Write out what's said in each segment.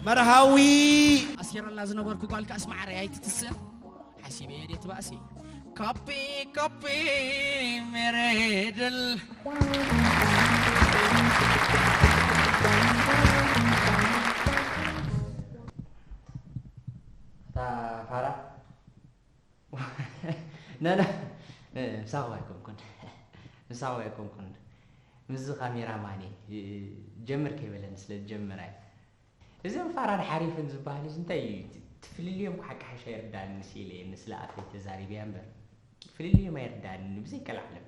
መርሃዊ ኣሲረላ ዝነበርኩ ጓል ከኣስ ማዕረ ኣይትትስእ ሓሲበ እየ ድየ ትባእሲ። ካፒ ካፒ ሜሬድል። እታ ፋራ ነነ ምሳኹም ኣይኮንኩን፣ ምሳኹም ኣይኮንኩን። ምስዚ ካሜራማን እየ ጀምር ከይበለኒ ስለ ዝጀምር ኣየ። እዞም ፋራን ሓሪፍን ዝበሃሉስ እንታይ እዩ እቲ ፍልልዮም? ሓቂ ሓሽ ኣይርዳእኒ ስኢለ እየ፣ ንስለ ኣፈይ ተዛሪበያ እምበር ፍልልዮም ኣይርዳእኒ ብዘይቀልዓለም።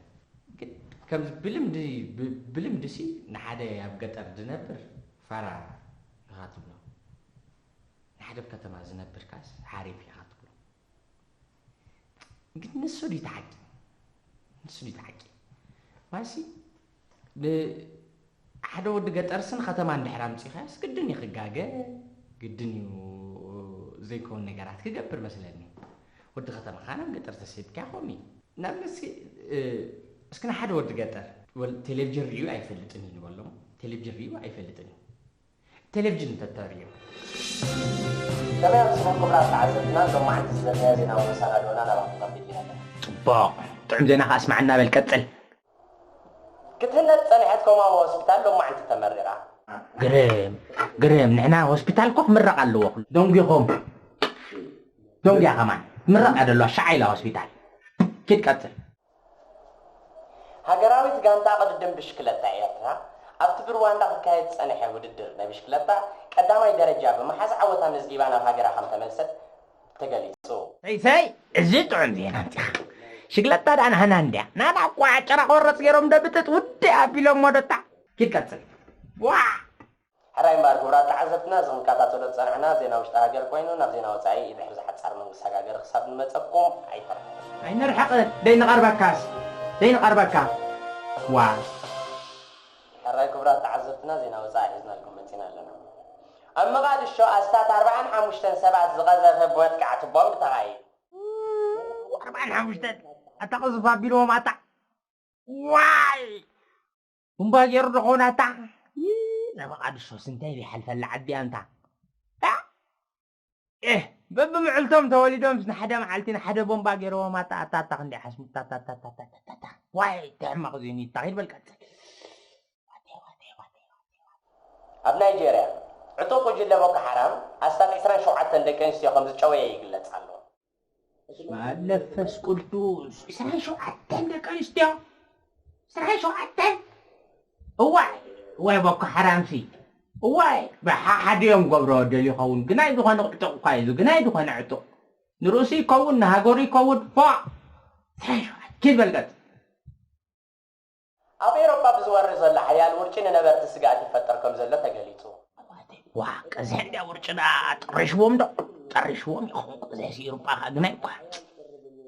ግን ከምዚ ብልምዲ፣ ብ-፣ ብልምዲ ሲ ንሓደ ኣብ ገጠር ዝነብር ፋራ ኢኻ ትብሎ፣ ንሓደ ኣብ ከተማ ዝነብር ካስ ሓሪፍ ኢኻ ትብሎ። ግን ንሱ ድዩ እቲ ሓቂ? ንሱ ድዩ እቲ ሓቂ? ማለትሲ፣ ን-፣ ሓደ ወዲ ገጠርሲ ንከተማ እንድሕር ኣምጺኻዮስ ግድን እዩ ክጋገ፣ ግድን እዩ ዘይከውን ነገራት ክገብር መስለኒ። ወዲ ከተማ ኸኣ ናብ ገጠር ተሰዲድካ ከምኡ እዩ። ንኣብነት እስኪ፣ እ፣ እስኪ ንሓደ ወዲ ገጠር፣ ወል-፣ ቴሌቪዥን ርእዩ ኣይፈልጥን እዩ ንበሎ። ቴሌቪዥን ርእዩ ኣይፈልጥን እዩ። ቴሌቪዥን እንተተርእዮ። ከመይ ኣምሲኹም ክቡራት ተዓዘብትና፣ ሎማዕንቲ ዝዘለናዮ ዜናዊ መሰናድኦና ናባኹም ኣንቢብና ኣለና። ጽቡቕ፣ ጥዑም ዜና ከኣ ኣስምዓና በል፣ ቀጽል። ክትህነጽ ጸንሐት ኮማዊ ሆስፒታል ሎማዕንቲ ተመሪቓ። ግርም፣ ግርም፣ ንሕና ሆስፒታል እኮ ክምረቕ ኣለዎ። ደንጒኹም፣ ደንጒያ ከማን፣ ትምረቕ እያ ደለዋ፣ ሸዓ ኢላ ሆስፒታል። ኪድ ቀጽል። ሃገራዊት ጋንታ ቅድድም ብሽክለታ ኤርትራ ኣብቲ ብሩዋንዳ ክካየድ ዝጸንሐ ውድድር ናይ ብሽክለታ ቀዳማይ ደረጃ ብምሓዝ ዓወት ኣመዝጊባ ናብ ሃገራ ከም ተመልሰት ተገሊጹ። ሰይ ሰይ፣ እዚ ጥዑም ዜና ኣምጺኻ። ሽግለታ ደኣ ናህና እንድያ። ናና እኳ ጨራ ቆረጽ ገይሮም ደብጥጥ ውድእ ኣቢሎሞ ደታ። ኪድ ቀጽል። ዋ! ሕራይ እምበኣር ክቡራት ተዓዘብትና፣ እዚ ክንከታተሎ ዝጸናሕና ዜና ውሽጢ ሃገር ኮይኑ፣ ናብ ዜና ወጻኢ ድሕሪ ዝሓጻር መንግስቲ ሃጋገር ክሳብ ንመጸኩም ኣይተርሕቕ። ኣይንርሕቕን፣ ደይንቐርበካስ፣ ደይንቐርበካ። ዋ። ሕራይ ክቡራት ተዓዘብትና፣ ዜና ወጻኢ ሒዝናልኩም መጺና ኣለና። ኣብ መቓድሾ ኣስታት ኣርብዓን ሓሙሽተን ሰባት ዝቐዘፈ መጥቃዕቲ ቦምብ ተኻይዱ። ኣርብዓን ሓሙሽተን ኣታ ቅዝፍ ኣቢልዎም ኣታ። ዋይ! እምባ ገይሩ ዶ ኾን ኣታ? ይ-፣ ናይ መቓድሾስ እንታይ ዘይሓልፈላ ዓዲ እያ እንታ? እ? ኤህ፣ በብምዕልቶም ተወሊዶምስ ንሓደ መዓልቲ ንሓደ ቦምባ ገይርዎም ኣታ፣ ኣታ፣ ኣታ፣ ክንደይ ሓስሙ፣ ኣታ፣ ኣታ። ዋይ፣ እንታይ ሕማቕ እዚ ኒታ፣ ኪድ በል ቀጽል። ኣብ ናይጄርያ፣ ዕጡቕ ጉጅለ ቦኮ ሓራም ኣስታት ዕስራን ሸውዓተን ደቂ ኣንስትዮ ከም ዝጨወየ ይግለጽ ኣሎ። በስመ ኣብ መንፈስ ቅዱስ፣ ዕስራን ሸውዓተን ደቂ ኣንስትዮ፣ ዕስራን ሸውዓተን። እዋይ፣ እዋይ፣ ቦኮ ሓራምሲ፣ እዋይ፣ ብሓሓደ እዮም ገብሮ ደልዩ ይኸውን። ግናይ ዝኾነ ዕጡቕ እኳ እዩ፣ ግናይ ዝኾነ ዕጡቕ። ንርእሱ ይከውን፣ ንሃገሩ ይከውን፣ ፎእ። ዕስራን ሸውዓተን፣ ኪድ በል ቀጽል። ኣብ ኤውሮጳ ብዝወርድ ዘሎ ሓያል ውርጪ ንነበርቲ ስግኣት ይፈጥር ከም ዘሎ ተገሊጹ። ዋ፣ ቀዝሒ እንድያ ውርጪ ደኣ ጠሪሽዎም ዶ? ጠሪሽዎም ይኸውን ቀዝሒ ኤውሮጳ ከኣ ግናይ እኳ።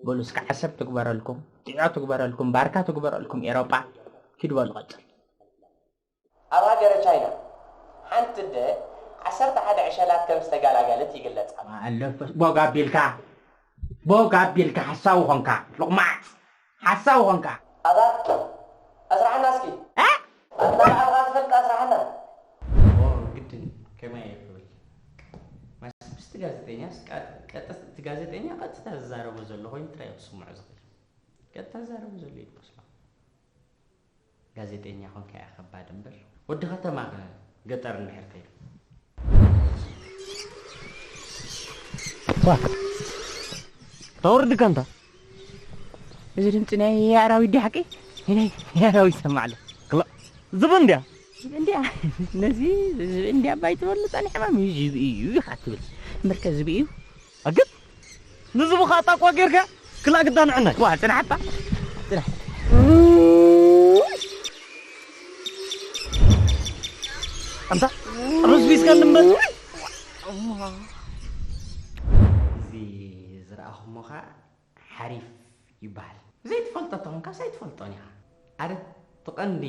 በሉ እስከ ዓሰብ ትግበረልኩም፣ ጥዕዮ ትግበረልኩም፣ ባርካ ትግበረልኩም ኤውሮጳ። ኪዱ በሉ ቀጽል። ኣብ ሃገረ ቻይና ሓንቲ ኣደ ዓሰርተ ሓደ ዕሸላት ከም ዝተገላገለት ይግለጽ ኣሎ። ኣለፈ ቦግ ኣቢልካ፣ ቦግ ኣቢልካ ሓሳዊ ኾንካ፣ ሎቕማጽ። ሓሳዊ ኾንካ። ኣታ ኣስራሕና እስኪ። እ? ኣታ ባዕልኻ ትፈልጥ ኣስራሕና። ኦ፣ ግድን፣ ከመይ ኣይክብል። ማስ-፣ ምስቲ ጋዜጠኛስ ቃ-፣ ቀጥታ፣ እቲ ጋዜጠኛ ቀጥታ ዝዛረቦ ዘሎ ኮይኑ ጥራይ እዩ ክስምዖ ዝኽእል። ቀጥታ ዝዛረቦ ዘሎ እዩ ክስምዖ። ጋዜጠኛ ኾንካ እያ ከባድ እምበር፣ ወዲ ከተማ ኸ ገጠር እንድሕር ከይዱ። ዋ፣ ተወርድካ እንታ። እዚ ድምፂ ናይ ኣራዊት ድዩ ሓቂ? ናይ ኣራዊት ይሰማዕ ኣሎ። ክላ-፣ ዝብኢ እንድያ። ዝብኢ እንድያ። ነዚ ዝብኢ እንድያ እባ ኣይትበሉ፣ ፃኒ ሕማም እዩ፣ ዝብኢ እዩ ኢኻ ትብል። እምበርከ ዝብኢ እዩ። ኣግብ፣ ንዝብኢ ኸዓ ጣቋ ጌርካ ክላእ ግዳ ንዕናይ። ዋ፣ ፅናሓታ። ፅናሕ። ኣንታ፣ ሩዝ ቢስካ እንበል። እዚ ዝረኣኹሞ ኸዓ ሓሪፍ ይበሃል። ዘይትፈልጦ ተኾንካስ ኣይትፈልጦን ኢኻ። ኣረ፣ እቲ ቀንዲ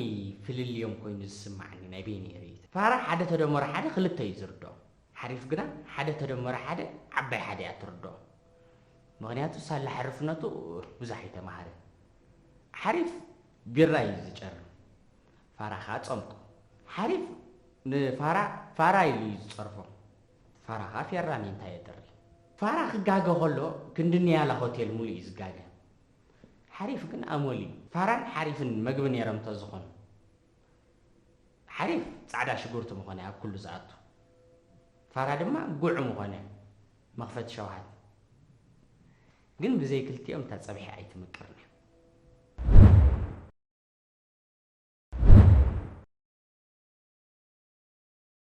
ፍልልዮም ኮይኑ ዝስምዓኒ ናይ በይነይ ርእይቶ። ፋራ ሓደ ተደመሮ ሓደ ክልተ እዩ ዝርድኦ። ሓሪፍ ግና ሓደ ተደመሮ ሓደ ዓባይ ሓደ እያ ትርድኦ። ምኽንያቱ ሳላ ሕርፍነቱ ብዙሕ ኣይተማሃረን። ሓሪፍ ቢራ እዩ ዝጨርም፣ ፋራ ኸዓ ጸምቁ። ሓሪፍ ንፋራ ፋራ ኢሉ እዩ ዝጸርፎ። ፋራ ኸዓ ፌራ ሜንታ የጥሪ። ፋራ ክጋገ ከሎ ክንዲ ኒያላ ሆቴል ሙሉእ እዩ ዝጋገ። ሓሪፍ ግን ኣሞል እዩ። ፋራን ሓሪፍን መግቢ ነይሮም ተዝኾኑ። ሓሪፍ ጻዕዳ ሽጉርቲ ምኾነ ኣብ ኩሉ ዝኣቱ። ፋራ ድማ ጉዕ ምኾነ መኽፈቲ ሸውሃት። ግን ብዘይ ክልቲኦም እታ ጸብሒ ኣይትምቅርን እያ።